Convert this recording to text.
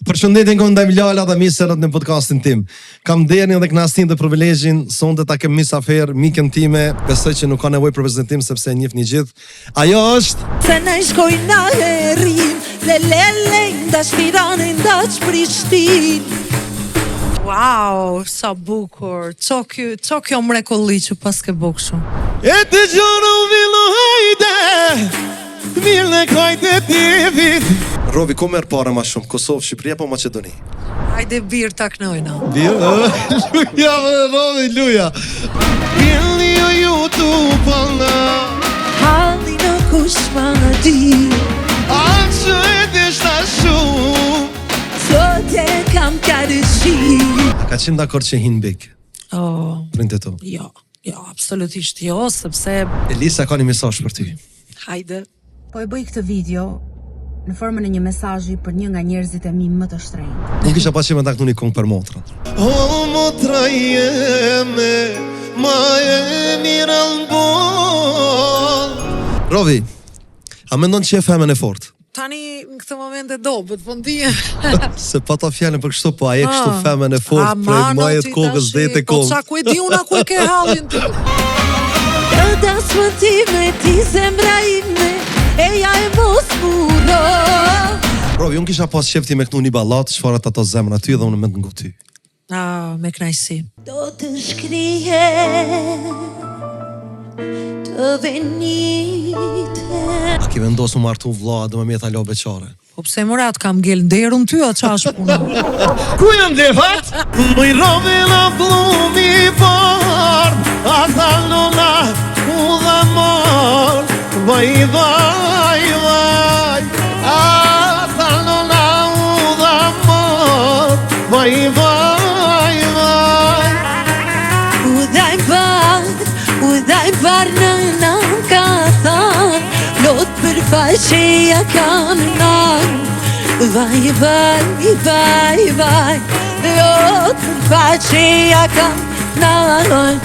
Përshëndetje nga Ndajm Lala dhe mirë se erdhët në podcastin tim. Kam nderin dhe kënaqësinë dhe privilegjin sonte ta kem mysafir mikën time, besoj që nuk ka nevojë për prezantim sepse e njihni gjithë. Ajo është Se ne shkojna e rrim Le le le Ndash Tiranë ndash Prishtinë Wow, sa bukur. Ço ky, ço kjo mrekulli që paske bo kështu. E të gjënë villu hajde Mirë në kajtë e tivit Rovi, ku merr pare ma shumë, Kosovë, Shqipëri apo Maqedoni? Hajde bir ta knojna. Bir, ë, luja, më, Rovi, luja Pirli o ju tu palna Halli në kush ma di A që e deshta shumë Sot e kam karshi A ka qenë dakord që hin Big? Oh, Prindët tu. jo, jo, absolutisht jo, sepse Elisa ka një mesazh për ty. Hajde. Po e bëj këtë video në formën e një mesazhi për një nga njerëzit e mi më të shtrenjtë. Unë kisha pas qejf me ta knu një kongë për motrën. O motra jeme, ma e mira n'botë. Rovi, a mendon që je femën e fortë? Tani në këtë moment e dobët, po ndihem. Se pa ta fjalën për kështu, po a je kështu Ah. femën e fortë prej maje të kokës deri te Po këmbët. ça ku e di unë ku e ke hallin ti? Të dasmën time ti zemra ime E ja e mos muro Rovi, unë kisha pas qejf ti me knu një baladë, çfarë ato zemra ty dhe unë me të ngu ty. Ah, me kënaqësi. Do të shkrije të venite A ki vendosur martu vlla, do me mjet hala beqare? Po pse more atë kam ngel nderun ty a ça është puna? Ku janë devat? Më i rovi në plumi par Ata luna u dhe mor Vaj, vaj, vaj Ata luna u dhe mor Vaj, vaj, vaj U dhaj bar, u dhaj bar në në ka than Lot për faqe ja kanë nan Vaj, vaj, vaj, vaj Lot për faqe ja kanë nan.